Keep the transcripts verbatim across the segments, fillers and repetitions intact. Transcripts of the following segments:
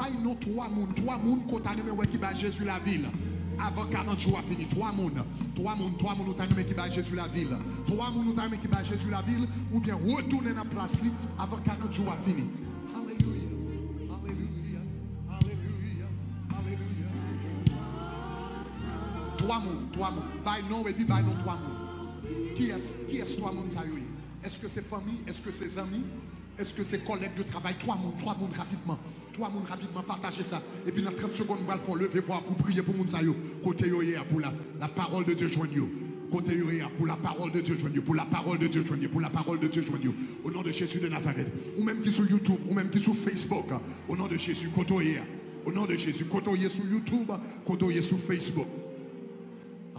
Bay non twa moun, twa moun ke w ta renmen wè ki bay Jezi lavi l avan karant jou a fini. Twa moun, twa moun, twa moun ou ta renmen ki bay Jezi lavi l. Twa moun ou ta renmen ki bay Jezi lavi l, oubyen retounen nan plas li avan karant jou a fini. Alelouya, alelouya, alelouya, alelouya. Twa moun, twa moun. Bay non, epi bay non twa moun. Kiyès, kiyès twa moun sa yo ye? Èske se fanmi? Èske se zanmi? Èske se kòlèg de travay? Twa moun, twa moun rapidman. Twa moun rapidman, pataje sa. Epi nan trant segonn, m pral fè w leve vwa pou priye pou moun sa yo. Kote yo ye a, pou la, la parole de Dieu jwenn yo. Kote yo ye a, pou la parole de Dieu jwenn yo. Pou la parole de Dieu jwenn yo. Pou la parole de Dieu jwenn yo. Au nom de Jésus de Nazareth. Ou menm ki sou YouTube, ou menm ki sou Facebook. Au nom de Jésus, kote w ye a. Au nom de Jésus, kote w ye sou YouTube, kote w ye sou Facebook.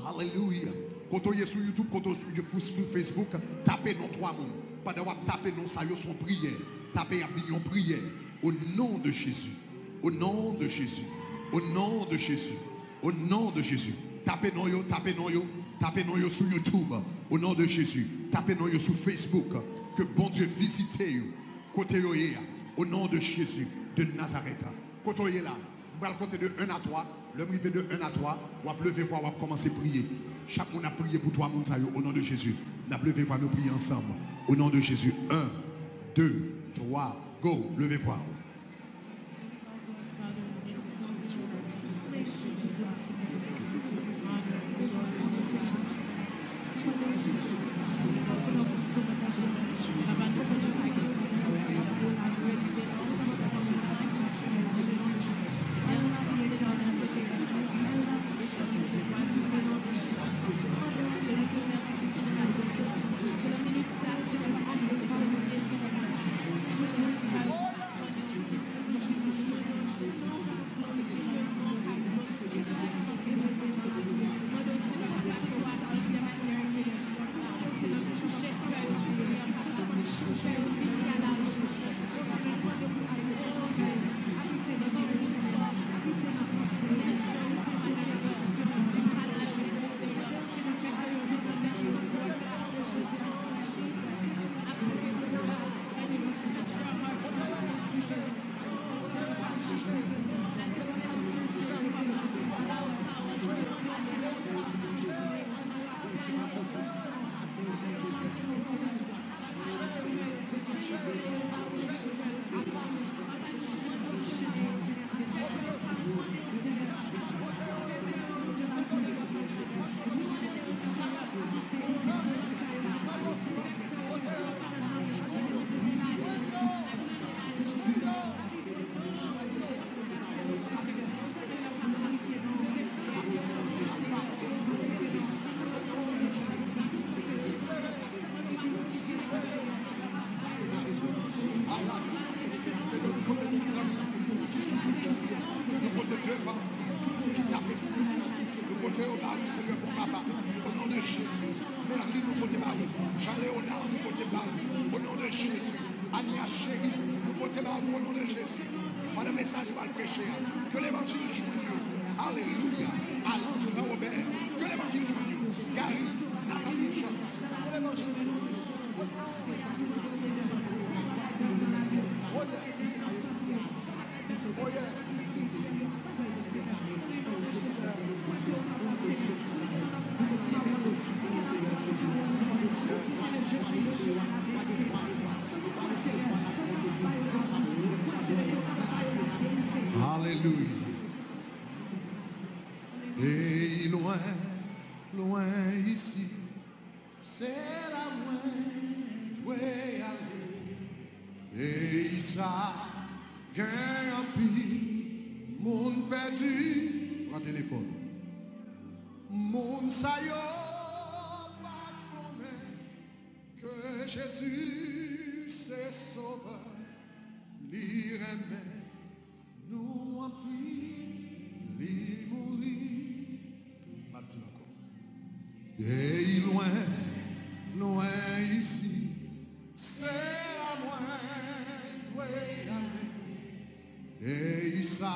Alelouya. Kote w ye sou YouTube, kote w ye sou Facebook, tape non twa moun. Pandan w ap tape non sa yo, se yon priyè. Tape, y ap vin yon priyè. Au nom de Jésus. Au nom de Jésus. Au nom de Jésus. Au nom de Jésus. Tape non yo, tape non yo, tape non yo sou YouTube. Au nom de Jésus. Tape non yo sou Facebook. Ke Bondye vizite yo. Kote yo ye a. Au nom de Jésus de Nazareth. Kote w ye la? M pral konte de un a twa. Lè m rive de un a twa, w ap leve vwa, w ap kòmanse priye. Chak moun ap priye pou twa moun sa yo, o non de Jezi. N ap leve vwa, nou priye ansanm. O non de Jezi. Un, de, twa, go. Leve vwa w. Ala, Senyè, nou pote tout zanmi ki sou YouTube yo, nou pote devan, tout moun ki tape sou YouTube, nou pote yo ba ou, Senyè, bon papa, o non de Jezi. Merlin, nou pote ba ou. Jean Léonard, nou pote ba ou, o non de Jezi. Ania cheri, nou pote ba ou, o non de Jezi. Pandan mesaj yo al preche a, ke levanjil jwenn yo. Alelouya. Alan, Jean Robert, ke levanjil jwenn yo. Gary, Nathalie, Jean, ke levanjil jwenn yo. Oh yeah. Oh yeah. Alelouya. Ey, lwen, lwen isi, se la mwen dwe ale. Ey, sa gen anpil moun pèdi. Pran telefòn. Moun sa yo pa konnen ke Jezi se Sovè, li renmen nou anpil, li mouri. M ap di l ankò. Ey, lwen, lwen isi, se la mwen dwe ale. Ey, sa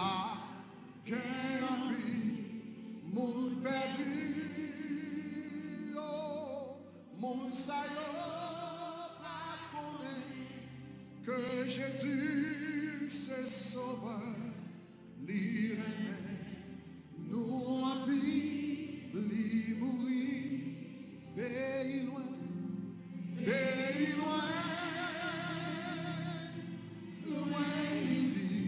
gen anpil moun pèdi. Oh, moun sa yo pa konnen ke Jezi se Sovè, Li renmen nou anpil, li mouri. Peyi lwen, peyi lwen, lwen isi.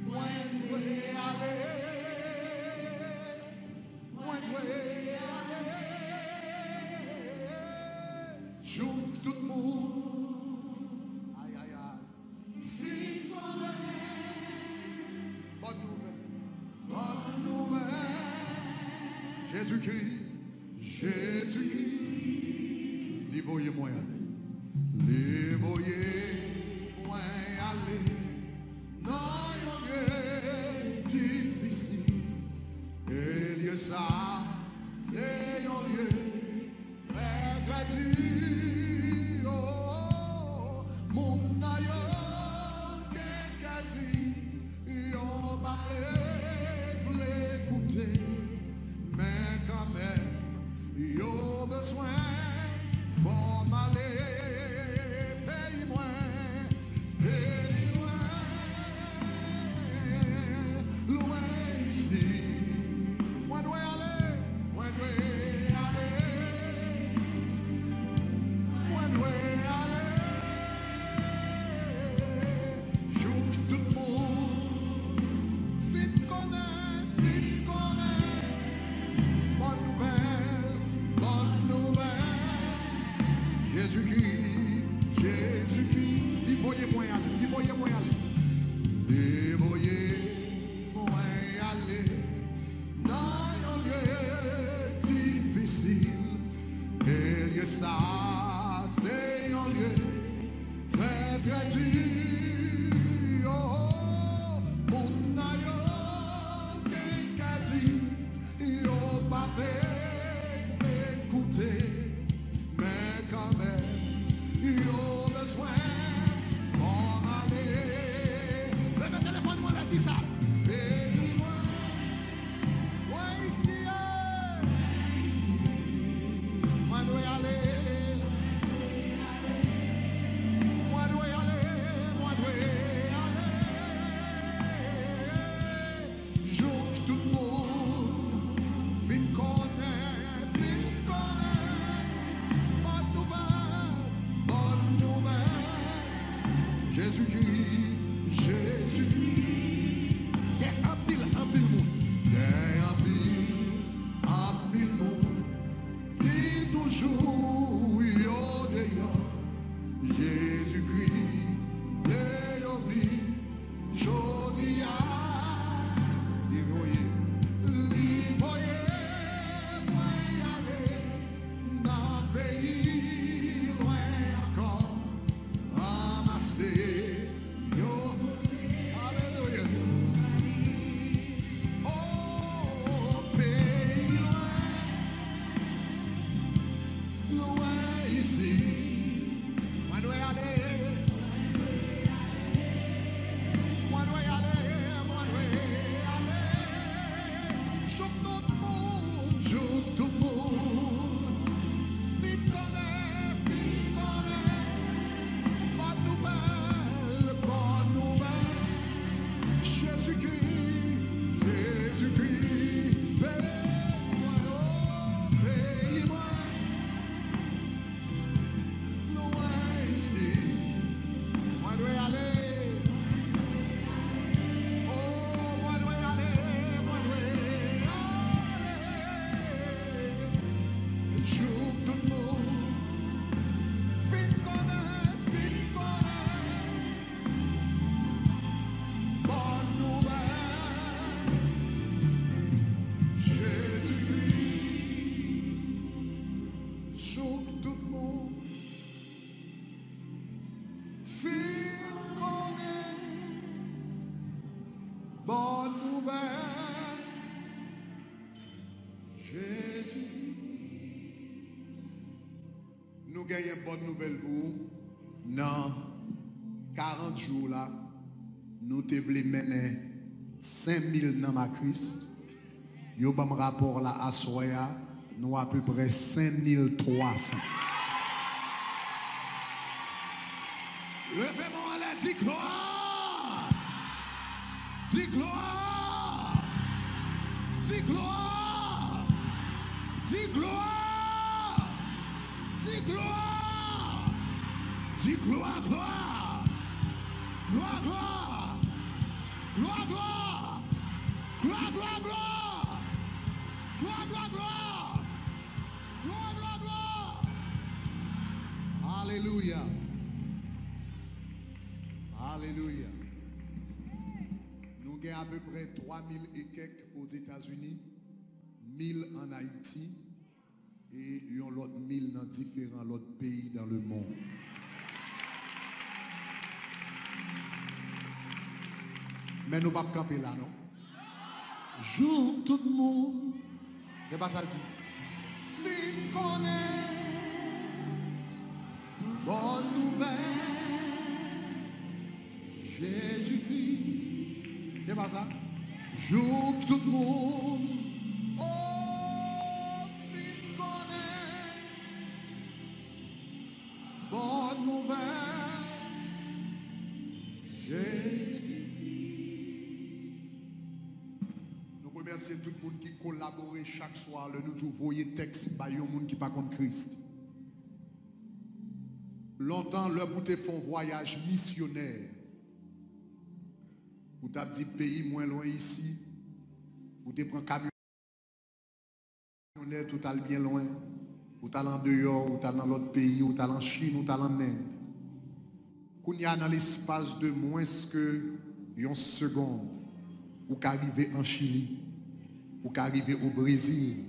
Mwen dwe ale, mwen dwe ale. Jouk tout moun, ay, ay, ay, fin konnen bòn nouvèl, bòn nouvèl. Jezikri, Jezikri, li voye mwen ale. Li voye mwen ale nan yon lye difisil. E lye sa, se yon lye trè, trè di. Oh, moun nan yo gen kè di, yo pa vle, vle koute, men kanmenm, yo bezwen fò m ale peyi mwen. Peyi lwen, lwen isi. Mwen dwe ale, mwen dwe ale, mwen dwe ale. Jouk tout moun fin konnen, fin konnen bòn nouvèl, bòn nouvèl. Jezikri, Jezikri, li voye mwen ale, li voye mwen ale. Li voye mwen ale nan yon lye difisil. E lye sa, se yon lye trè, trè di. Oh, moun nan yo gen kè di, yo pa vle, vle koute, men kanmenm, yo bezwen fò m ale. Leve telefòn mwen la, di sa. Peyi mwen, mwen isi, eh. Mwen dwe ale. Mwen dwe ale, mwen dwe ale. Jouk tout moun fin konnen, fin konnen bòn nouvèl, bòn nouvèl. Jezikri, Jezikri. Gen anpil, anpil moun. Gen anpil, anpil moun ki toujou yo deyò. Jezikri vle yo vin. Jodi a, li voye, li voye mwen ale nan peyi lwen ankò. Ranmase yo. Alelouya. O peyi lwen, lwen isi. Mwen dwe ale. Mwen dwe ale, mwen dwe ale. Jouk tout moun, jouk tout moun fin konnen, fin konnen bòn nouvèl, bòn nouvèl. Jezikri, Jezikri, peyi mwen, o peyi mwen. Lwen isi. Mwen dwe ale. O, mwen dwe ale, mwen dwe ale. Jouk tout moun fin konnen, fin konnen bòn nouvèl Jezikri. Jouk tout moun fin konnen bòn nouvèl Jezikri. Nou genyen bòn nouvèl pou ou. Nan karant jou la, nou te vle mennen senk mil nanm a Kris. Yo ban m rapò la aswè a, nou apeprè senk mil twa san. Leve men w anlè, di glwa! Di glwa! Di glwa! Di glwa! Di glwa! Di glwa, glwa! Glwa, glwa! Glwa, glwa! Glwa, glwa, glwa! Glwa, glwa, glwa! Glwa, glwa, glwa! Alelouya! Alelouya! Nou gen apeprè twa mil e kèk Ozetazini, mil ann Ayiti, e yon lòt mil nan diferan lòt peyi dans le monde. Men nou p ap kanpe la, non. Jouk tout moun, se pa sa l di, fin konnen bòn nouvèl Jezikri. Se pa sa? Jouk tout moun, o, fin konnen bòn nouvèl Jezikri. Nou remèsye tout moun ki kolabore chak swa lè nou tou voye tèks bay yon moun ki pa konn Kris. Lontan, lè pou te fè yon vwayaj misyonè, ou t ap di peyi mwen lwen isi, ou te pran kamyonèt, ou t al byen lwen, ou t al andeyò, ou t al nan lòt peyi, ou t al an Chin, ou t al an End. Kounye a, nan lespas de mwens ke yon segond, ou ka rive an Chili, ou ka rive o Brezil,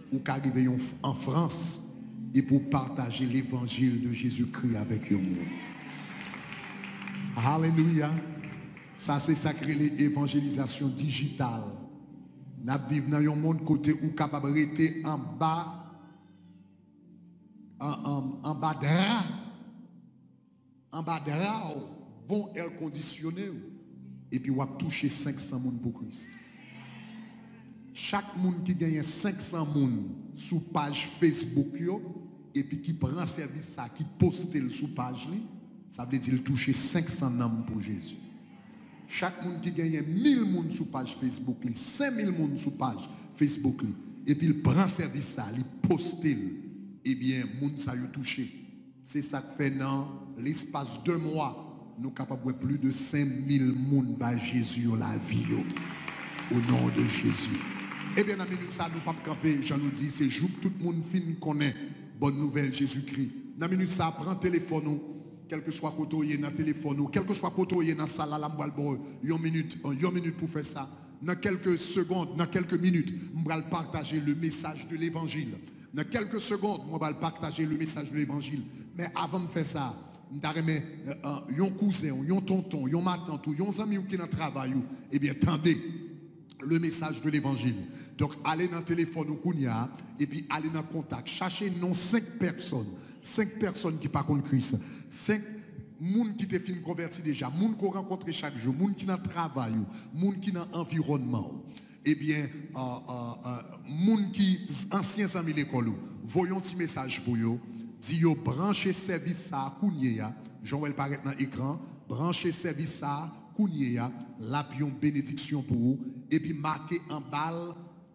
ou ka rive yon, an Frans, epi w pataje levanjil de Jezikri avèk yon moun. Alelouya! Sa se sa k rele evanjelizasyon dijital. N ap viv nan yon mond kote ou kapab rete anba, an, an, anba dra, anba dra w, bon èr kondisyone w, epi w ap touche senk san moun pou Kris. Chak moun ki genyen senk san moun sou paj Facebook yo, epi ki pran sèvis sa, ki poste l sou paj li, sa vle di l touche senk san nanm pou Jezi. Chak moun ki genyen mil moun sou paj Facebook li, senk mil moun sou paj Facebook li, epi l pran sèvis sa, li poste l, ebyen, moun sa yo touche. Se sa k fè nan lespas de mwa, nou kapab wè plis de senk mil moun bay Jezi yo lavi yo. O non de Jezi. Ebyen, nan minit sa, nou p ap kanpe, jan nou di, se jouk tout moun fin konnen bòn nouvèl Jezikri. Nan minit sa, pran telefòn ou, kèlkeswa kote w ye nan telefòn ou, kèlkeswa kote w ye nan sal la, la m pral ba w yon minit, yon minit pou fè sa. Nan kèlke segond, nan kèlke minit, m pral pataje le mesaj de levanjil. Nan kèlke segond, mwen pral pataje le mesaj de levanjil. Men avan m fè sa, m ta renmen, euh, euh, yon kouzen w, yon tonton w, yon matant ou, yon zanmi w ki nan travay ou, ebyen, tande le mesaj de levanjil. Donk, ale nan telefòn ou kounye a, epi ale nan kontak. Chache non senk pèsòn, senk pèsòn ki pa konn Kris, senk moun ki te fin konvèti deja, moun ke w rankontre chak jou, moun ki nan travay ou, moun ki nan anviwònman w. Ebyen, euh, euh, euh, moun ki z-, ansyen zanmi lekòl ou, voye yon ti mesaj pou yo, di yo branche sèvis sa a kounye a, jan w wè l parèt nan ekran, branche sèvis sa a kounye a, l ap yon benediksyon pou ou, epi make anba l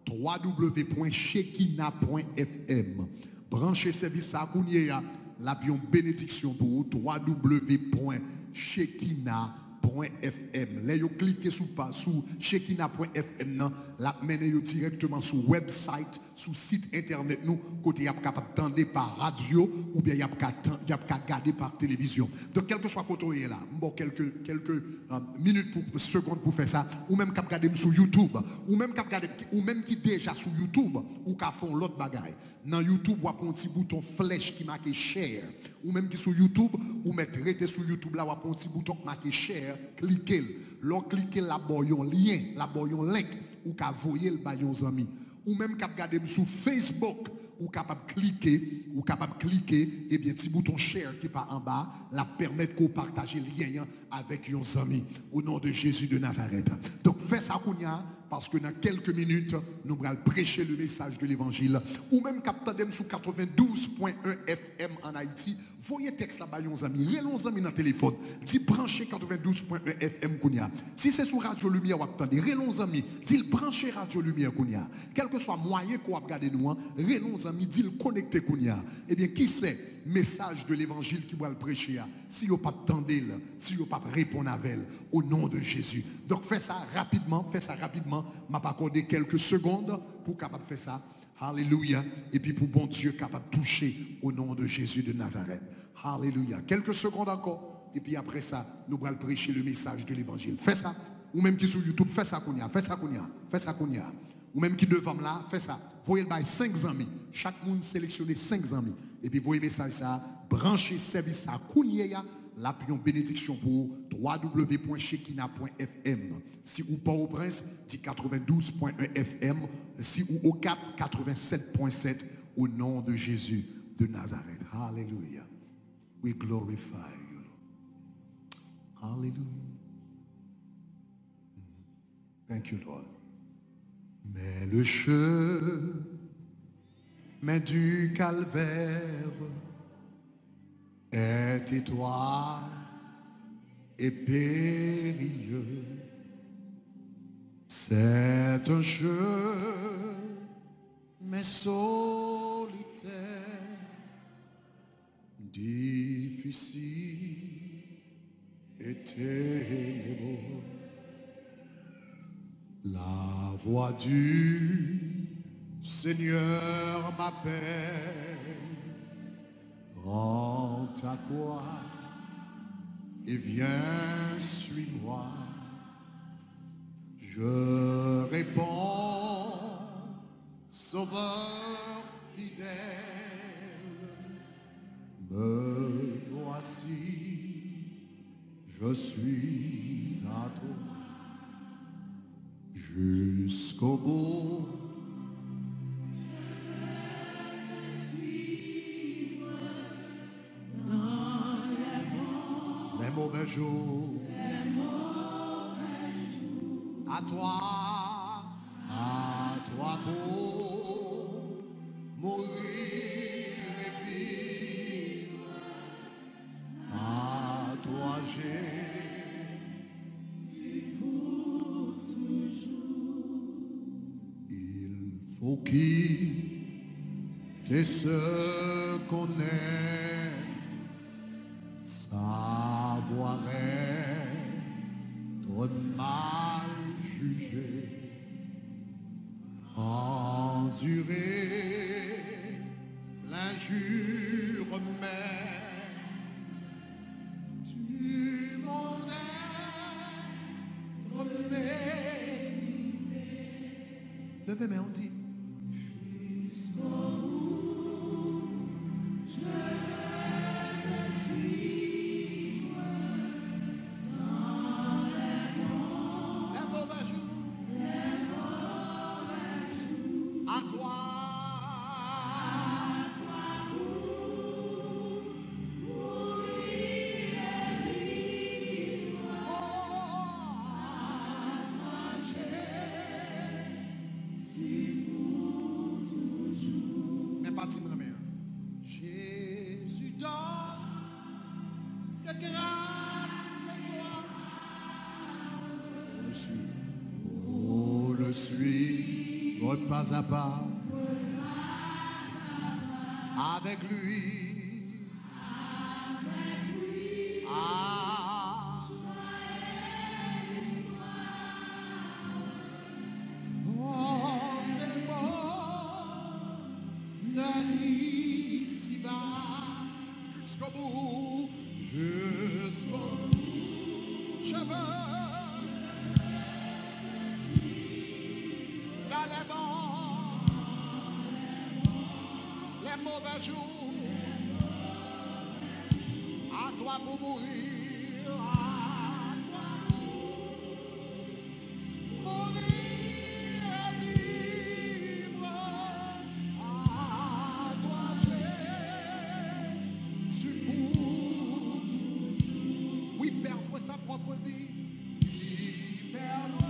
w w w pwen shekina pwen f m. Branche sèvis sa a kounye a, l ap yon benediksyon pou ou, w w w pwen shekina pwen f m. Lè yo klike sou pa, sou shekina pwen f m nan, l ap mennen yo dirèkteman sou website, sou sit entènèt nou, kote y ap kapab tande pa radyo, oubyen y ap ka tan-, y ap ka gade pa televizyon. Donk, kèlkeswa kote w ye la, m ba w kèlke, kèlke, euh, minit pou, segond pou fè sa. Ou menm k ap gade m sou YouTube, ou menm k ap gade, ou menm ki deja sou YouTube, ou ka fè yon lòt bagay. Nan YouTube, w ap wè yon ti bouton flèch ki make share. Ou menm ki sou YouTube, ou mèt rete sou YouTube la, w ap wè yon ti bouton k make share, klike l. Lè w klike l, l ap ba w yon lyen, l ap ba w yon link, ou ka voye l bay yon zanmi. Ou menm k ap gade m sou Facebook, ou kapab klike, ou kapab klike, ebyen, ti bouton share ki pa anba a, l ap pèmèt ke w pataje lyen an avèk yon zanmi. O non de Jezi de Nazarèt. Donk, Fè sa kounye a, paske nan kèlke minit, nou pral preche le message de l'évangile. Ou menm k ap tande m sou katrevendouz pwen en F M ann Ayiti, voye tèks la bay yon zanmi, rele yon zanmi nan telefòn, di branche katrevendouz pwen en F M kounye a. Si se sou Radyo Limyè w ap tande, rele yon zanmi, di l branche Radyo Limyè kounye a. Kèlkeswa mwayen ke w ap gade nou an, rele yon zanmi, di l konekte kounye a. Ebyen, ki se message de l'évangile ki pral preche a, si yo p ap tande l, si yo p ap reponn avè l, au nom de Jésus. Donk, fè sa rapidman, fè sa rapidman. M ap akòde kèlke segonn pou w kapab fè sa. Alelouya. Epi pou Bondye kapab touche, au nom de Jésus de Nazareth. Alelouya. Kèlke segonn ankò. Epi apre sa, nou pral preche le message de l'évangile. Fè sa. Ou menm ki sou YouTube, fè sa kounye a. Fè sa kounye a. Fè sa kounye a. Ou menm ki devan m la, fè sa. Voye l bay senk zanmi. Chak moun seleksyone senk zanmi. Epi voye mesaj sa a, branche sèvis sa a kounye a, l ap yon benediksyon pou ou. W W W pwen shekina pwen F M. Si ou Pòtoprens, di katrevendouz pwen en F M. Si ou Okap, katrevensèt pwen sèt, au nom de Jésus de Nazareth. Hallelujah. We glorify you, Lord. Hallelujah. Thank you, Lord. Mais le chemin du calvaire est étroit et périlleux. C'est un chemin solitaire, difficile et ténébreux. La voix du Seigneur m'appelle. Prends ta croix et viens, suis-moi. Je réponds, Sauveur fidèle, me voici, je suis à toi. Jusqu'au bout, les mauvais jours, à toi, à toi pour mourir et vivre. À toi, Jésus, pour toujours. Il faut quitter ce qu'on aime, savoir être mal jugé, endurer l'injure même du monde, être méprisé. Leve men, w di. Jusqu'au bout, je veux te suivre dans les bons, les mauvais jours, les mauvais jours. À toi, à toi pour mourir et vivre. Oh, à toi, Jésus, pour toujours. Men pati m renmen an. Jésus, donne de grâce et gloire. Pour le suivre. Pour le suivre pas à pas. Avec lui. Ah. Forcément, ici-bas. Jusqu'au bout, jusqu'au bout. Je veux dans les bons, les mauvais jours. À toi pour mourir, à toi pour mourir et vivre. À toi, Jésus, pour toujours. Oui, perdre sa propre vie. Oui, perdre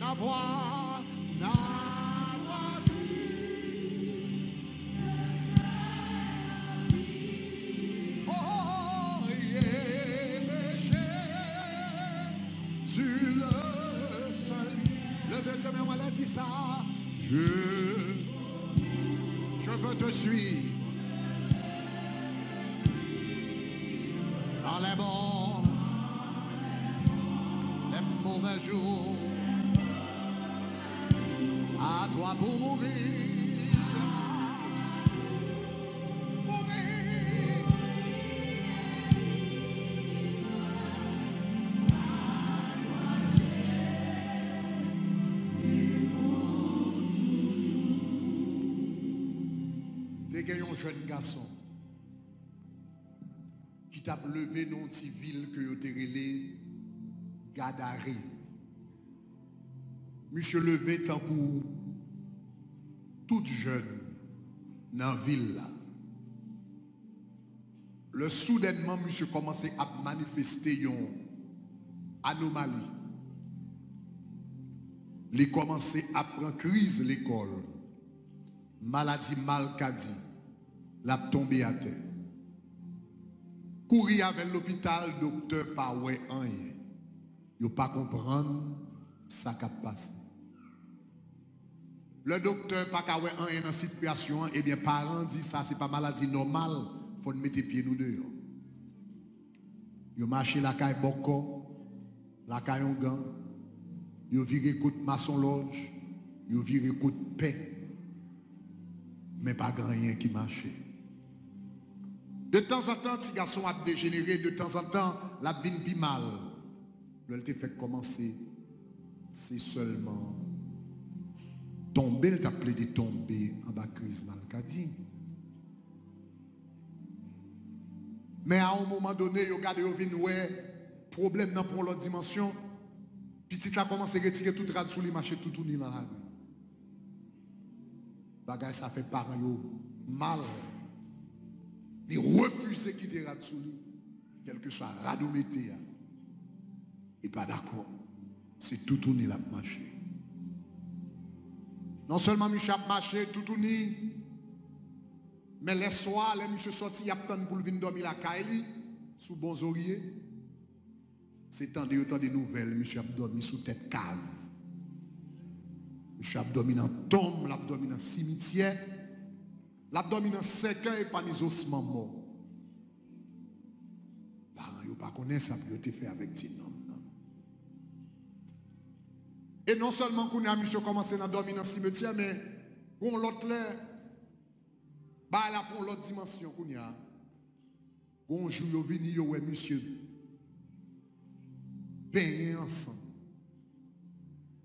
Avoir, n'avoir plus. Oh, yeah, mais Jésus le seul. Leve de men, w a di sa. Je, je veux te suivre. Dans les bons, les mauvais jours, à toi pour mourir. Mourir. Te gen yon jèn gason ki t ap leve nan yon ti vil ke yo te rele Gadare. Misye leve tankou tout jèn nan vil la. Lè soudènman, misye kòmanse ap manifeste yon anomali. Li kòmanse ap pran kriz lekòl, maladi malkadi, l ap tonbe atè. Kouri avè l lopital, doktè pa wè anyen. Yo pa konprann sa k ap pase. Lè doktè pa ka wè anyen nan sitiyasyon an, ebyen, paran di sa se pa maladi nòmal, fò n mete pye nou deyò. Yo mache lakay bòkò, lakay ongan, yo vire kot masonlòj, yo vire kot pè, men pa gen anyen ki mache. De tanzantan, ti gason ap dejenere, de tanzantan, l ap vin pi mal. Lè l te fèk kòmanse, se sèlman tonbe l t ap plede tonbe anba kriz malkadi. Men a yon moman done, yo gade, yo vin wè pwoblèm nan pran yon lòt dimansyon. Pitit la kòmanse retire tout rad sou li, mache toutouni nan lari. Bagay sa fè paran yo mal. Li refize kite rad sou li, kèlkeswa rad ou mete a. Li pa dakò. Se toutouni l ap mache. Non sèlman misye ap mache toutouni, men lèswa, lè misye sòti, y ap tann pou l vin dòmi lakay li, sou bon zorye. Se tande yo tande nouvèl, misye ap dòmi sou tèt kav. Misye ap dòmi nan tonm, l ap dòmi nan simityè. L ap dòmi nan sèkèy pami zosman mò. Paran yo pa konnen sa pou yo te fè avèk ti nonm nan. E non sèlman kounye a misye kòmanse nan dòmi nan simityè, men gon lòt lè, bagay la pran yon lòt dimansyon kounye a. Gon jou yo vini, yo wè misye benyen an san.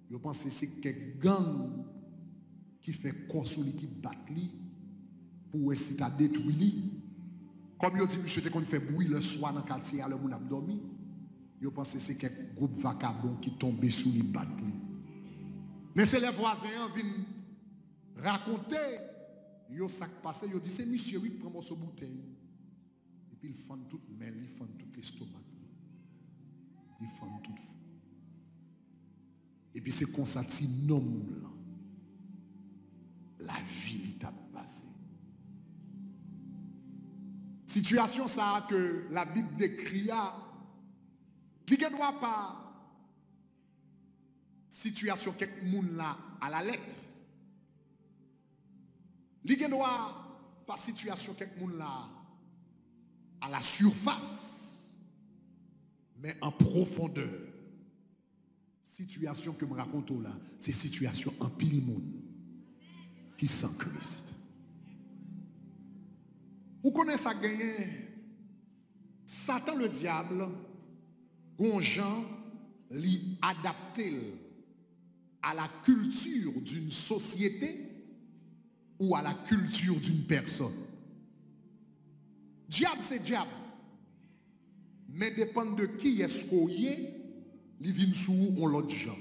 Yo panse se kèk gang ki fè kò sou li, ki bat li, pou wè si ta detwi li. Kòm yo di misye te konn fè bri lèswa nan katye a, lè moun ap dòmi, yo panse se kèk gwoup vakabon ki tonbe sou li, bat li. Men se lè vwazen an vin rakonte yo sa k pase, yo di se misye wi k pran mòso boutèy. Epi l fann tout men l, li fann tout lestomak li. Li fann tout fon. Epi se konsa ti nonm lan, lavi li t ap pase. Sitiyasyon sa a ke Labib dekri a, li gen dwa pa sitiyasyon kèk moun la alalèt. Li gen dwa pa sitiyasyon kèk moun la à la surface, men an pwofondè. Sitiyasyon ke m rakonte w la, se sitiyasyon anpil moun ki san Kris. Ou konnen sa k genyen? Satan Ledyab, gon jan li adapte l à la culture d'une société ou à la culture d'une personne. Dyab se dyab, men depann de kiyès ke w ye, li vin sou ou yon lòt jan.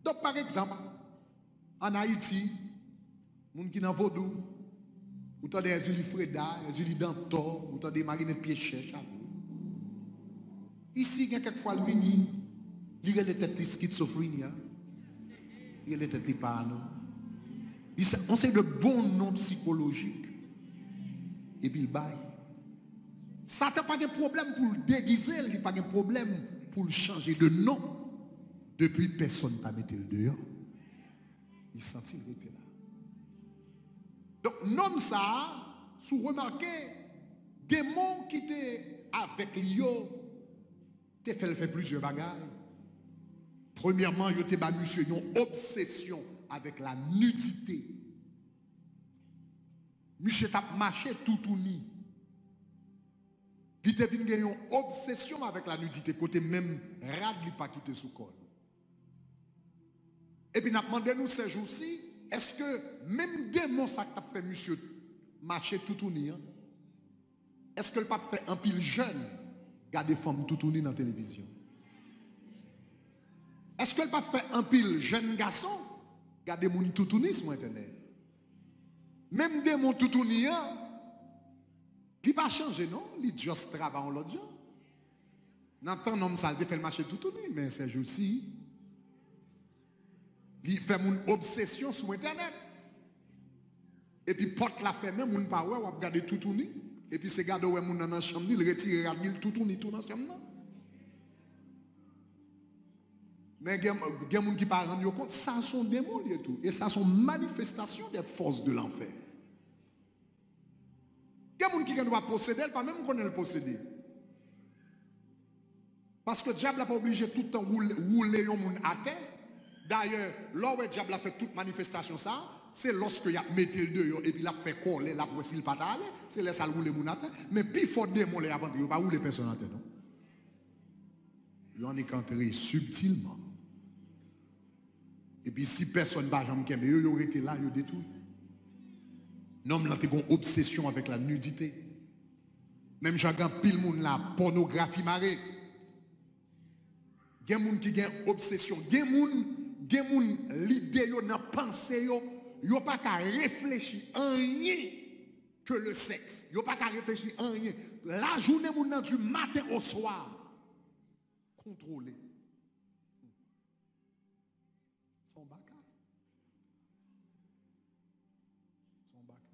Donk, pa egzanp, ann Ayiti, moun ki nan vodou, ou tande Èzili Freda, Èzili Dantò, ou tande Marinèt Pye Chèch, apre. Isi, gen kèk fwa l vini, Li rele tèt li skitsofrenia. Li rele tèt li parano. Li se yon seri de bon non sikolojik. Epi l bay. Satan pa gen pwoblèm pou l degize l, li pa gen pwoblèm pou l chanje de non. Depi pèsonn pa mete l deyò, li santi l rete la. Donk, nonm sa a, si w remake, demon ki te avèk li yo, te fè l fè plizyè bagay. Premyèman, yo te ba misye yon obsesyon avèk la nidite. Misye t ap mache toutouni. Li te vin gen yon obsesyon avèk la nidite, kote menm rad li pa kite sou kò l. Epi n ap mande nou sèjousi, èske menm demon sa k t ap fè misye mache toutouni an, èske l p ap fè anpil jèn gade fanm toutouni nan televizyon? Èske l p ap fè anpil jèn gason gade moun toutouni sou entènèt? Menm demon toutouni an, li pa chanje non, li just travay yon lòt jan. Nan tan nonm sa, l te fè l mache toutouni, men sèjousi, li fè moun obsesyon sou entènèt. Epi pòt la fèmen, moun pa wè, w ap gade toutouni. Epi se gade w wè moun nan nan chanm li, l retire rad li, l toutouni tou nan chanm nan. Men gen, gen moun ki pa rann yo kont, sa se yon demon li ye tou. E sa se yon manifestasyon des forces de l'enfer. Gen moun ki gen dwa posede, l pa menm konnen l posede. Paske dyab la pa oblije tout tan woule, woule yon moun atè. Dayè, lè w wè dyab la fè tout manifestasyon sa, se lòske y ap mete l deyò epi l ap fè kòlè, l ap wè si l pa ta ale, se lè sa l woule moun atè. Men pifò demon lè y ap antre, yo pa woule pèsonn atè non. Yo annik antre sibtilman. Epi si pèsonn pa janm kenbe yo, yo rete la, yo detwi. Nonm lan te gen yon obsesyon avèk la nidite. Menm jan gen anpil moun la, pònografi mare. Gen moun ki gen obsesyon. Gen moun, gen moun, lide yo nan panse yo, yo pa ka reflechi anyen ke le sexe. Yo pa ka reflechi anyen. Lajounen moun nan, du matin au soir, kontwole. Se yon baka. Se yon baka.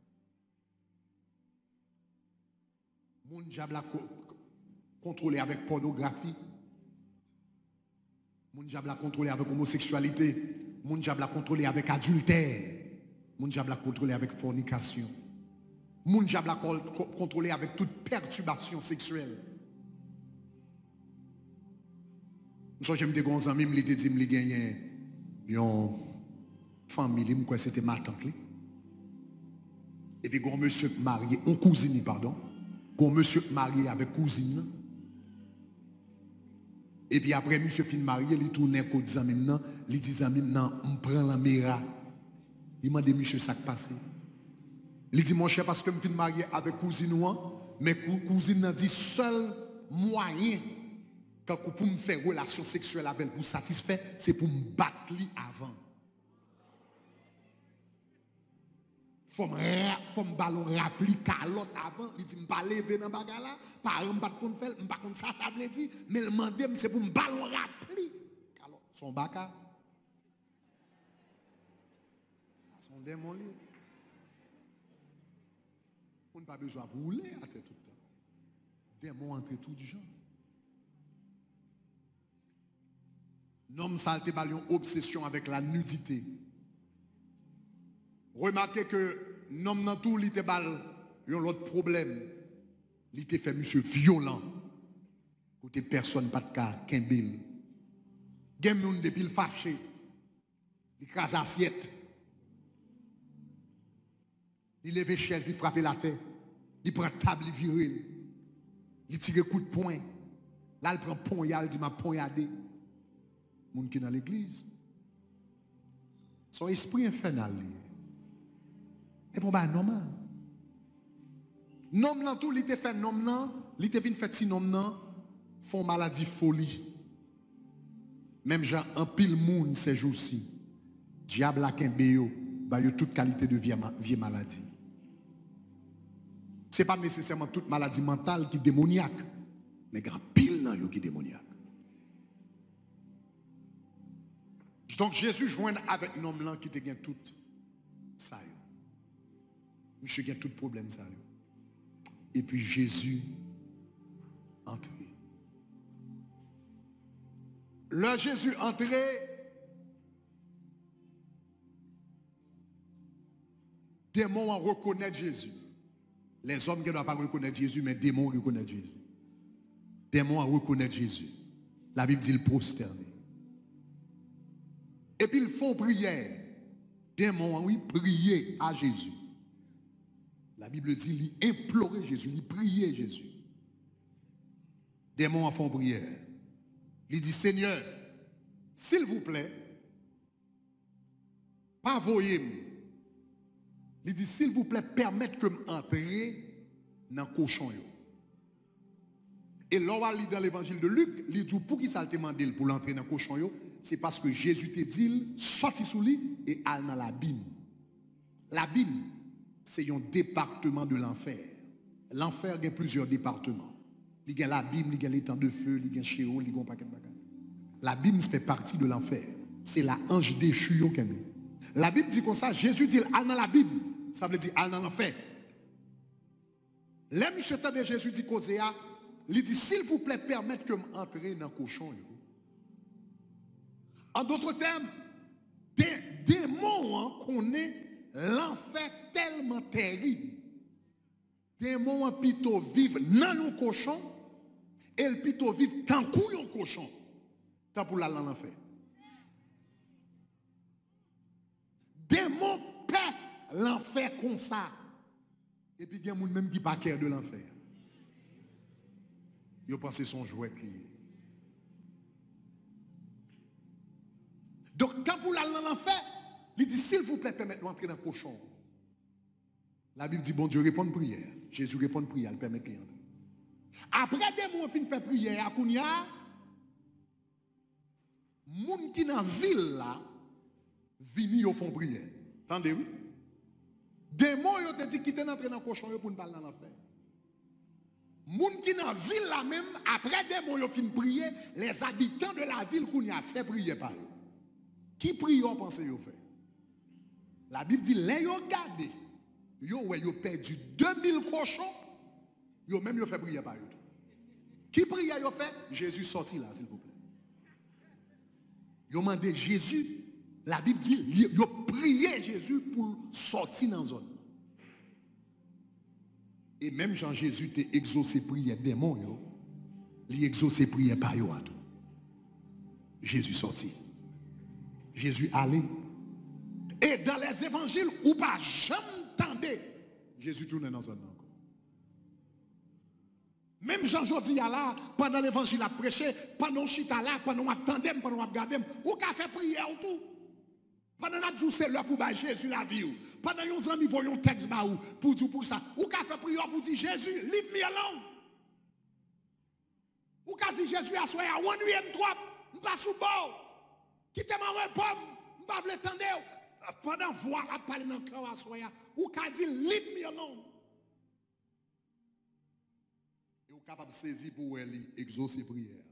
Moun dyab la ko-, kontwole avèk pònografi. Moun dyab la kontwole avèk omoseksyalite. Moun dyab la kontwole avèk adiltè. Moun dyab la kontwole avèk fònikasyon. Moun dyab la kol-, ko-, kontwole avèk tout pètibasyon seksyèl. M sonje m te gen yon zanmi m, li te di m li genyen yon fanmi li, m kwè se te matant li. Epi gen yon mesye k marye, yon kouzin li, padon. Gen yon mesye k marye avèk kouzin nan. Epi apre misye fin marye, li tounen kot zanmi m nan, li di zanmi m nan, "M pran lanmera." Li mande misye sa k pase. Li di, "Monchè, paske m fin marye avèk kouzin ou an, men kou-, kouzin nan di sèl mwayen, kankou pou m fè relasyon seksyèl avè l pou satisfè, se pou m bat li avan." Fò m ra-, fò m ba l yon rapli kalòt avan. Li di, "M pa leve nan bagay la, paran m pa t konn fè l, m pa konn sa sa vle di, men l mande m, se pou m ba l yon rapli kalòt." Se yon baka. Sa se yon demon li ye. Moun pa bezwen ap woule atè tout tan. Demon antre tout jan. Nonm sa a te ba l yon obsesyon avèk la nidite. Remake ke nonm nan tou, li te ba l yon lòt pwoblèm. Li te fè misye vyolan, kote pèsonn pa t ka kenbe l. Gen moun, depi l fache, li kraze asyèt. Li leve chèz, li frape l atè. Li pran tab, li vire l. Li tire kout pwen. L al pran ponya, l di, "M ap ponyade." Moun ki nan legliz. Se yon espri enfènal li ye. E pa yon bagay nòmal. Nonm nan tou, li te fè nonm nan, li te vin fè ti nonm nan fè yon maladi foli. Menm jan anpil moun sèjousi, dyab la kenbe yo, ba yo tout kalite de vye ma-, vye maladi. Se pa nesesèman tout maladi mantal ki demonyak, men gen anpil nan yo ki demonyak. Donk, Jezi jwenn avèk nonm lan ki te gen tout sa yo. Misye gen tout pwoblèm sa yo. Epi Jezi antre. Lè Jezi antre, demon an rekonèt Jezi. Lèzòm gendwa pa rekonèt Jezi, men demon an rekonèt Jezi. Demon an rekonèt Jezi. Labib di l pwostène. Epi l fè yon priyè. Demon an, wi, priye a Jezi. Labib di li enplore Jezi, li priye Jezi. Demon an fè yon priyè. Li di, Senyè, silvouplè, pa voye m. Li di, silvouplè, pèmèt ke m antre nan kochon yo. E lè w al li dan Levanjil de Lik, li di w poukisa l te mande l pou l antre nan kochon yo, se paske Jezi te di l, sòti sou li e al nan labim. Labim, se yon depatman de lanfè. Lanfè gen plizyè depatman. Li gen labim, li gen letan de fe, li gen chewol, li gen yon pakèt bagay. Labim fè pati de lanfè. Se la anj dechi yo kenbe. Labib di konsa, Jezi di l al nan labim. Sa vle di al nan lanfè. Lè misye tande Jezi di koze a, li di, silvouplè, pèmèt ke m antre nan kochon yo. An dòt tèm, de, demon an konnen lanfè tèlman tèrib. Demon an pito viv nan yon kochon e l pito viv tankou yon kochon, tan pou l al nan lanfè. Demon pè lanfè konsa. Epi gen moun menm ki pa kè de lanfè. Yo panse se yon jwèt li ye. Donk, tan pou l al nan lanfè, li di, silvouplè, pèmèt nou antre nan kochon. Labib di, Bondye reponn priyè. Jezi reponn priyè, l pèmèt li antre. Apre demon an fin fè priyè a, kounye a, moun ki nan vil la vini, yo fè yon priyè. Tande, wi. Demon yo te di, kite n antre nan kochon yo pou n pa al nan lanfè. Moun ki nan vil la menm, apre demon yo fin priye, les habitants de la ville kounye a fè priyè pa yo. Ki priyè w panse yo fè? Labib di, lè yo gade, yo wè yo pèdi de mil kochon, yo menm yo fè priyè pa yo tou. Ki priyè yo fè? Jezi, sòti la, silvouplè. Yo mande Jezi, Labib di, li, yo priye Jezi pou l sòti nan zòn nan. E menm jan Jezi te egzose priyè demon yo, li egzose priyè pa yo a tou. Jezi sòti. Jezi ale. E dan lèzevanjil, ou pa janm tande Jezi tounen nan zòn nan ankò. Menm jan jodi a la, pandan levanjil ap preche, pandan w chita la, pandan w ap tande m, pandan w ap gade m, ou ka fè priyè w tou. Pandan n ap di w se lè pou w bay Jezi lavi w, pandan yon zanmi voye yon tèks ba ou pou di w pou sa, ou ka fè priyè w pou w di, Jezi, leave me alone. Ou ka di, Jezi, aswè a, w annuiye m twòp, m pa sou bò w. Kite m an repo m, m pa vle tande w. Pandan vwa a ap pale nan kè w aswè a, ou ka di, leave me alone. E ou kapab sezi pou w wè li egzose priyè a.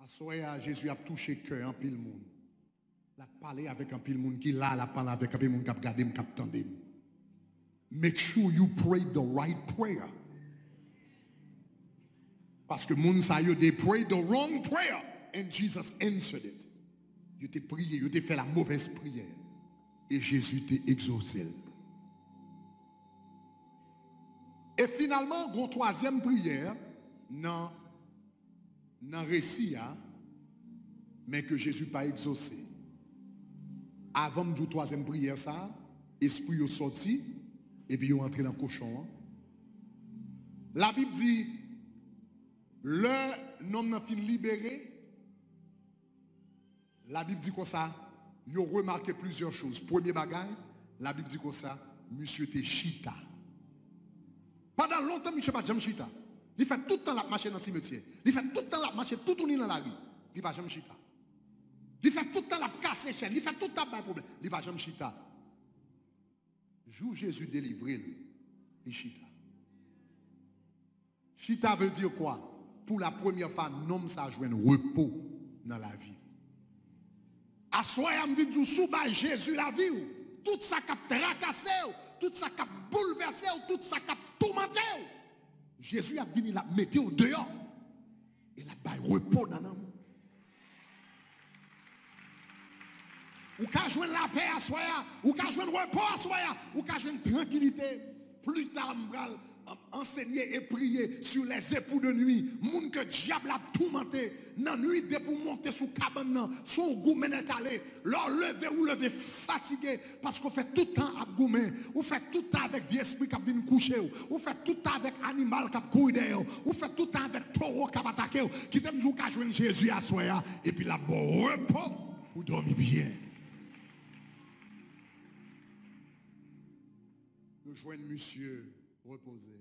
Aswè a, Jezi ap touche kè anpil moun. L ap pale avèk anpil moun ki la, l ap pale avèk anpil moun k ap gade m, k ap tande m. Make sure you pray the right prayer. Paske moun sa yo, they pray the wrong prayer and Jesus answered it. Yo te priye, yo te fè la mauvaise prière. E Jezi te egzose l. E finalman, gon twazyèm priyè nan, nan resi a, men ke Jezi pa egzose. Avan m di w twazyèm priyè sa a, espri yo sòti, epi yo antre nan kochon an. Labib di, lè nonm nan fin libere, Labib di konsa, yo remake plizyè choz. Premye bagay, Labib di konsa, misye te chita. Pandan lontan, misye pa t janm chita. Li fè tout tan l ap mache nan simetyè. Li fè tout tan l ap mache toutouni nan lari. Li pa janm chita. Li fè tout tan l ap kase chèn. Li fè tout tan l ap bay pwoblèm. Li pa janm chita. Jou Jezi delivre l, li chita. Chita veut dire quoi? Pour la première fois, nonm sa jwenn repo. nan lavi l. Aswè a, m vin di w, si w bay Jezi lavi w, tout sa k ap trakase w, tout sa k ap boulvèse w, tout sa k ap toumante w, Jezi ap vini, l ap mete w deyò. E l ap bay repo nan nanm ou. Ou ka jwenn lapè aswè a, ou ka jwenn repo aswè a, ou ka jwenn trankilite. Pli ta, m pral, um, ansenye e priye sur les époux de nuit. Moun ke dyab la ap toumante nan nuit, depi w monte sou kabann nan, se yon goumen nèt ale. Lè w leve, ou leve fatige, paske w fè tout tan ap goumen. Ou fè tout tan avèk vye espri k ap vin kouche w. Ou fè tout tan avèk animal k ap kouri dèyè w. Ou fè tout tan avèk towo k ap atake w. Kite m di w, ou ka jwenn Jezi aswè a, epi l ap ba w repo pou w dòmi byen. Yo jwenn misye repoze.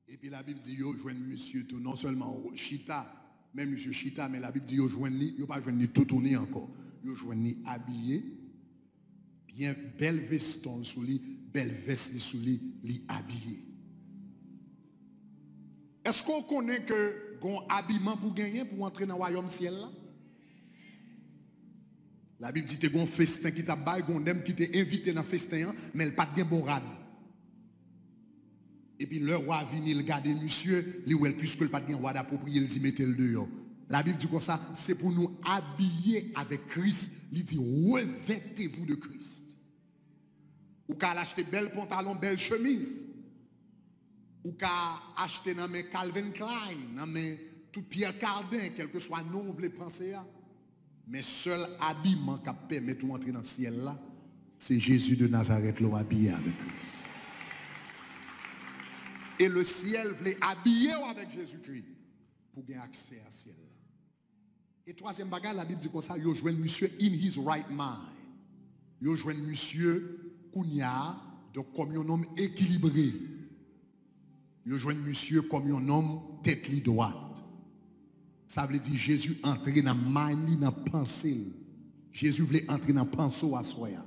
Epi Labib di yo jwenn misye tou, non sèlman chita, men misye chita, men Labib di yo jwenn li, yo pa jwenn li toutouni ankò. Yo jwenn li abiye, byen bèl veston l sou li, bèl vès li sou li, li abiye. Èske w konnen ke gon abiman pou genyen pou w antre nan wayòm syèl la? Labib di te gon festen ki t ap bay, gon nonm ki te envite nan festen an, men l pa t gen bon rad. Epi lè wa vini, l gade misye, li wè l, piske l pa t gen rad apwopriye, l di mete l deyò. Labib di konsa, se pou nou abiye avèk Kris. Li di, revêtez-vous de Christ. Ou ka al achte bèl pantalon, bèl chemiz. Ou ka achte nan men Calvin Klein, nan men tout Pierre Cardin, kèlkeswa non w vle panse a. Men sèl abiman k ap pèmèt ou antre nan syèl la, se Jezi de Nazarèt lè w abiye avèk Kris. E le syèl vle abiye w avèk Jezikri pou gen aksè a syèl la. E twazyèm bagay, Labib di konsa, yo jwenn misye in his right mind. Yo jwenn misye kounye a, donk, kòm yon nonm ekilibre. Yo jwenn misye kòm yon nonm tèt li dwat. Sa vle di Jezi antre nan mind li, nan panse l. Jezi vle antre nan panse w aswè a.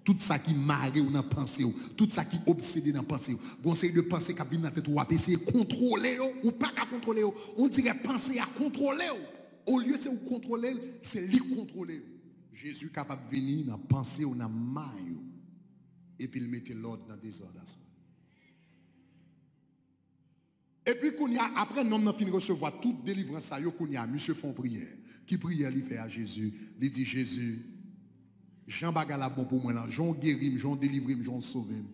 Tout sa ki mare w nan panse w, tout sa ki obsede nan panse w. Gon seri de panse k ap vin nan tèt ou, w ap eseye kontwole yo, ou pa ka kontwole yo. On dirè panse a kontwole w. Olye se ou kontwole l, se li k kontwole w. Jezi kapab vini nan panse w, nan mind ou, epi l mete lòd nan dezòd aswè. Epi kounye a, apre nonm nan fin resevwa tout delivrans sa yo, kounye a, misye fè yon priyè. Ki priyè li fè a Jezi? Li di, Jezi, jan bagay la bon pou mwen lan, jan w geri m, jan w delivre m, jan w sove m,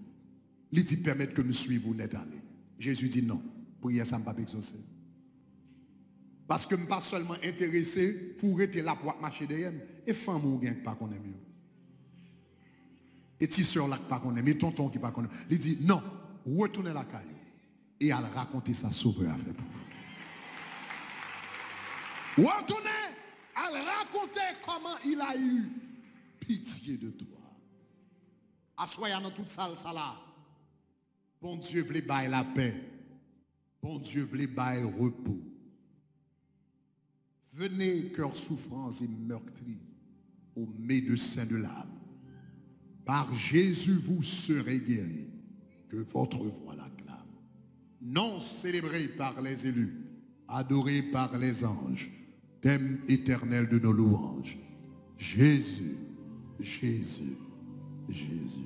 li di, pèmèt ke m swiv ou nèt ale. Jezi di, non, priyè sa m p ap egzose. Paske m pa sèlman enterese pou w rete la pou w ap mache dèyè m. E fanmi w gen k pa konnen m yo. E ti sè w la k pa konnen m. E tonton w ki pa konnen m. Li di, non, retounen lakay ou e al rakonte sa Sovè a fè pou ou. Retounen, al rakonte comment il a eu pitié de toi. Aswè a nan tout sal sa la, Bondye vle bay lapè. Bondye vle bay repo. Venez, cœurs souffrants et meurtris, au médecin de l'âme. Par Jésus, vous serez guéris, que votre voix l'acclame. Nom célébré par les élus, adoré par les anges, thème éternel de nos louanges. Jésus, Jésus, Jésus.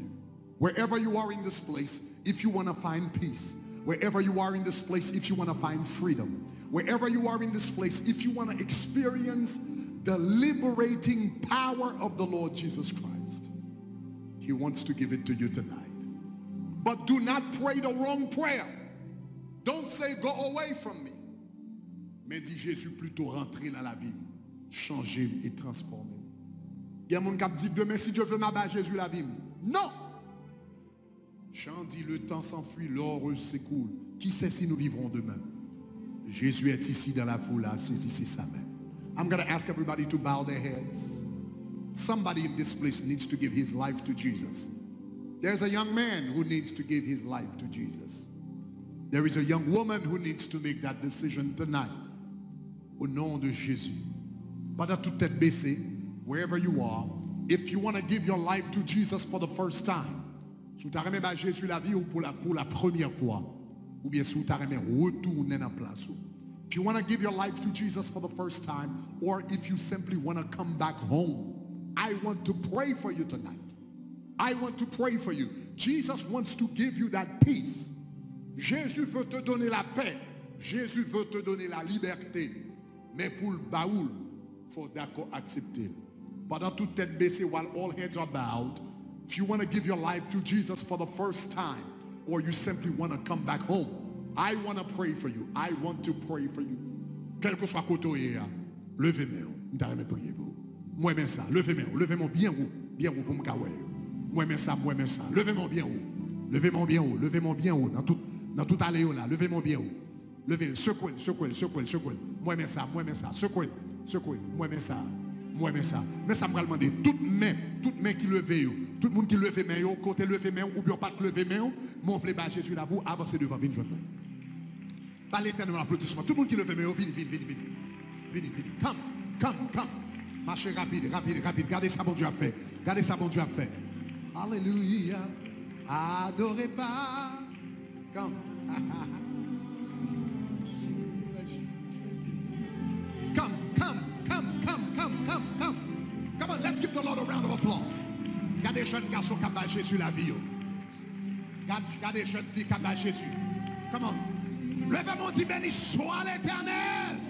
Wherever you are in this place, if you want to find peace, wherever you are in this place, if you want to find freedom, wherever you are in this place, if you want to experience the liberating power of the Lord Jesus Christ, He wants to give it to you tonight. But do not pray the wrong prayer. Don't say, go away from me. Men di, Jezi, pito rantre nan lavi m, chanje m e transfòme m. Gen moun k ap di, demen, si Dye vle, m a bay Jezi lavi m. Non! Chant dit, le temps s'enfuit, l'heure s'écoule. Qui sait si nous vivrons demain? Jésus est ici dans la foule, saisissez sa main. I'm going to ask everybody to bow their heads. Somebody in this place needs to give his life to Jesus. There's a young man who needs to give his life to Jesus. There is a young woman who needs to make that decision tonight. Au nom de Jésus. Pandan tout tèt bese, wherever you are, if you want to give your life to Jesus for the first time, si w ta renmen bay Jezi lavi w pou la, pou la premyè fwa, oubyen si w ta renmen retounen nan plas ou, If you want to give your life to Jesus for the first time, or if you simply want to come back home, I want to pray for you tonight. I want to pray for you. Jesus wants to give you that peace. Jésus veut te donner la paix. Jésus veut te donner la liberté. Men pou l ba ou l, fò w dakò aksepte l. Pandan tout tèt bese, while all heads are bowed, if you want to give your life to Jesus for the first time, or you simply want to come back home, I want to pray for you. I want to pray for you. Kèlkeswa kote w ye a, leve men w. M ta renmen priye pou ou. Mwen men sa. Leve men w. Leve men w byen wo. Byen wo pou m ka wè yo. Mwen men sa. Mwen men sa. Leve men w byen wo. Leve men w byen wo. Leve men w byen wo. Nan tout, nan tout ale yo la. Leve men w byen wo. Leve l, sekwe l, sekwe l, sekwe l, sekwe l. Mwen men sa, mwen men sa, sekwe l, sekwe l. Mwen men sa, mwen men sa. Men sa m pral mande. Tout men, tout men ki leve yo, tout moun ki leve men yo, kote leve men w, oubyen w pa t leve men w, men w vle bay Jezi lavi w, avanse devan, vin jwenn mwen. Ba Letènèl yon aplodisman. Tout moun ki leve men yo, vini, vini, vini, vini. Vini, vini. Come, come, come. Mache rapid, rapid, rapid. Gade sa Bondye ap fè. Gade sa Bondye ap fè. Alelouya. Adore pa. Come. Come, come, come, come, come, come, come. Come on, let's give the Lord a round of applause. Gade jèn gason k ap bay Jezi lavi yo. Gad, gade jèn fi k ap bay Jezi. Come on. Leve men w, di, beni swa Letènèl.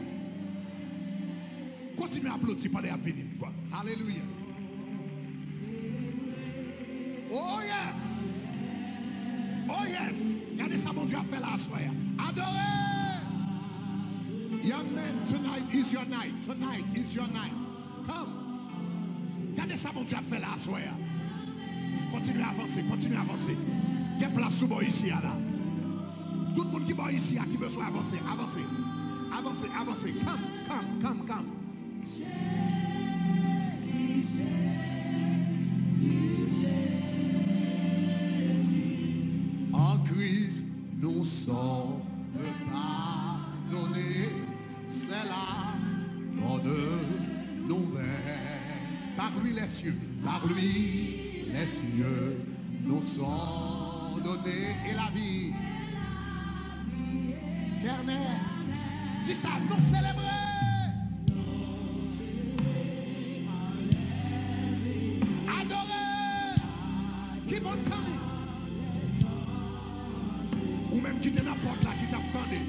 Kontinye aplodi pandan y ap vini. Alelouya. Oh yes. Oh yes. Gade sa Bondye ap fè la aswè a. Adore. Young men, tonight is your night. Tonight is your night. Come. Gade sa Bondye ap fè la aswè a. Kontinye avanse, kontinye avanse. Gen plas sou bò isi a la. Tout moun ki bò isi a ki bezwen avanse, avanse. Avanse, avanse. Come, come, come, come. En Christ, nous sommes pardonnés. C'est la bonne nouvelle. Par lui les cieux, par lui les cieux nous sont donnés. Et la vie éternelle. Di sa, nou selebre. Adore. Keep on coming. Ou menm ki te nan pòt la ki t ap tande.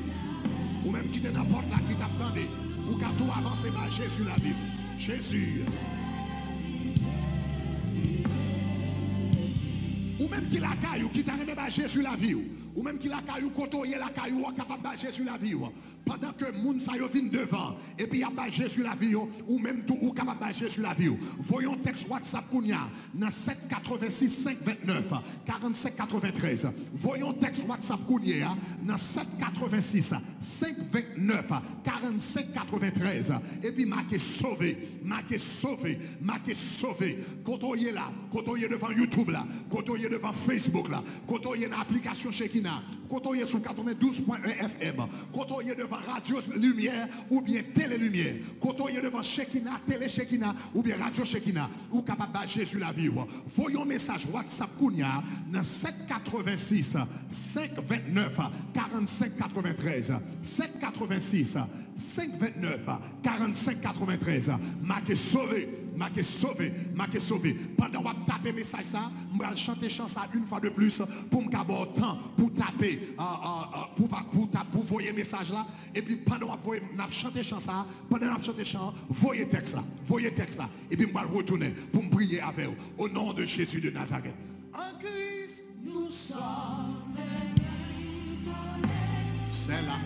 Ou menm ki te nan pòt la ki t ap tande. Ou ka tou avanse bay Jezi lavi w. Jezi. Ou menm ki lakay ou, ki ta renmen bay Jezi lavi w. Ou menm ki lakay ou, kote w ye lakay ou, w kapab bay Jezi lavi w. Pandan ke moun sa yo vin devan, epi y ap bay Jezi lavi yo, ou menm tou, ou kapab bay Jezi lavi w. Voye yon tèks WhatsApp kounye a nan sèt katrevensis senk vennèf karannsenk katreventrèz. Voye yon tèks WhatsApp kounye a nan sèt katrevensis senk vennèf karannsenk katreventrèz. Epi make sove, make sove, make sove. Kote w ye la, kote w ye devan YouTube la, kote w ye devan Facebook la, kote w ye nan aplikasyon Shekinah, kote w ye sou katrevendouz pwen en F M, kote w ye devan Radyo Limyè oubyen Tele Limyè, kote w ye devan Shekinah, Tele Shekinah oubyen Radyo Shekinah, ou kapab bay Jezi lavi w. Voye yon mesaj WhatsApp kounye a nan sèt katrevensis senk vennèf karannsenk katreventrèz. Sèt katrevensis senk vennèf karannsenk katreventrèz. Make sove, make sove, make sove. Pandan w ap tape mesaj sa, m pral chante chan sa yon fwa de plis pou m ka ba w tan pou tape, ah, ah, ah, pou pa, pou ta, pou voye mesaj la. Epi pandan w ap voye, n ap chante chan sa, pandan n ap chante chan an, voye tèks la, voye tèks la. Epi m pral retounen pou m priye avè w. Au nom de Jésus de Nazareth. En Christ, nous sommes. C'est la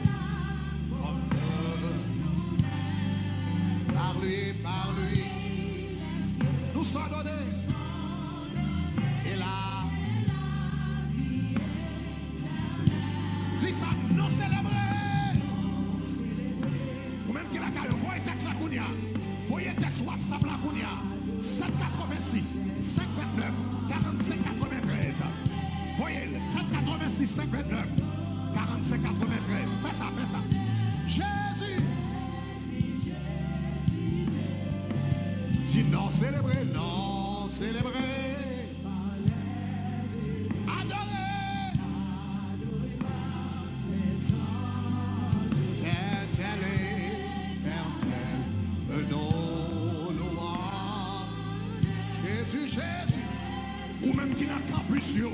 bonne nouvelle. Par lui, par lui, nous sommes donnés. Et là, di sa, nou selebre. Ou menm ki lakay ou, voye tèks la kounye a. Voye tèks WhatsApp la kounye a. Sèt katrevensis senk vennèf karannsenk katreventrèz. Voye l, sèt katrevensis senk vennèf karannsenk katreventrèz. Fè sa, fè sa. Jezi. Di, nou selebre, nou selebre. Adore. Tè, tè, Jezi, ou menm ki nan kanpis yo,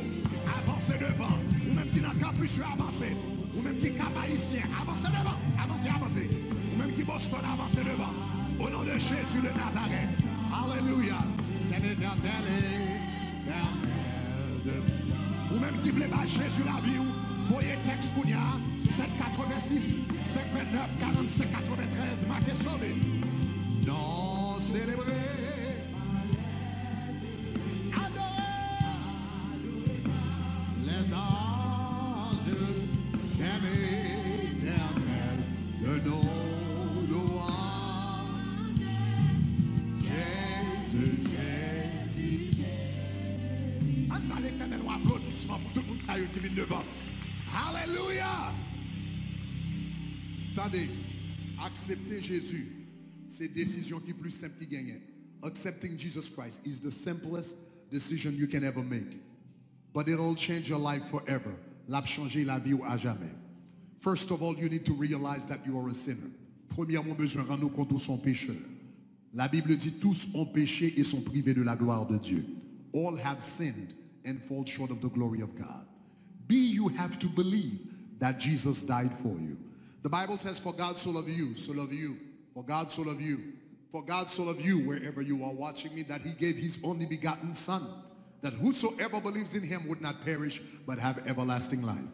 avanse devan. Ou menm ki nan kanpis yo, avanse. Ou menm ki Kap Ayisyen, avanse devan. Avanse, avanse. Ou menm ki Boston, avanse devan. Au nom de Jésus de Nazareth. Alelouya. Sèm etènèl, etènèl de. Ou menm ki vle ba Jezi lavi w, voye tèks kounye a, sèt katrevensis, senk vennèf, karannsenk katreventrèz, make sove. Non, selebre. Adoré les anges, sèm etènèl de nos louanges. Jésus, Jésus, Jésus. Ann ba Letènèl yon aplodisman pou tout moun sa yo ki vin devan. Alelouya! Tande, aksepte Jezi, se desizyon ki plis senp ki genyen. Accepting Jesus Christ is the simplest decision you can ever make. But it'll change your life forever. L ap chanje lavi w ajamè. First of all, you need to realize that you are a sinner. Premyèman, w bezwen rann ou kont ou se yon pechè. La Bible dit, tous ont péché et sont privés de la gloire de Dieu. All have sinned and fall short of the glory of God. B, you have to believe that Jesus died for you. The Bible says, for God so loved you, so loved you, for God so loved you, for God so loved you, wherever you are watching me, that he gave his only begotten Son, that whosoever believes in him would not perish, but have everlasting life.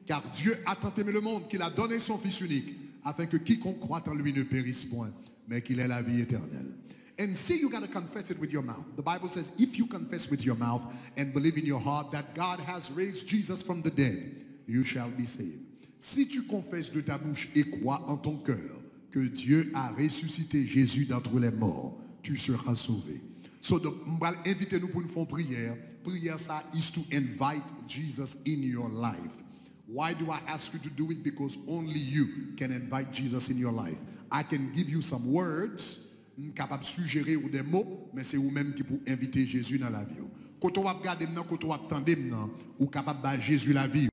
Car Dieu a tant aimé le monde qu'il a donné son Fils unique, afin que quiconque croit en lui ne périsse point, mais qu'il ait la vie éternelle. And see, you got to confess it with your mouth. The Bible says, if you confess with your mouth and believe in your heart that God has raised Jesus from the dead, you shall be saved. Si tu confesses de ta bouche et crois en ton cœur que Dieu a ressuscité Jésus d'entre les morts, tu seras sauvé. So, donc, m pral envite nou pou n fè yon priyè. Priyè sa is to invite Jesus in your life. Why do I ask you to do it? Because only you can invite Jesus in your life. I can give you some words, m kapab sijere ou de mo, men se ou menm ki pou envite Jezi nan lavi w. Kote w ap gade m nan, kote w ap tande m nan, ou kapab bay Jezi lavi w.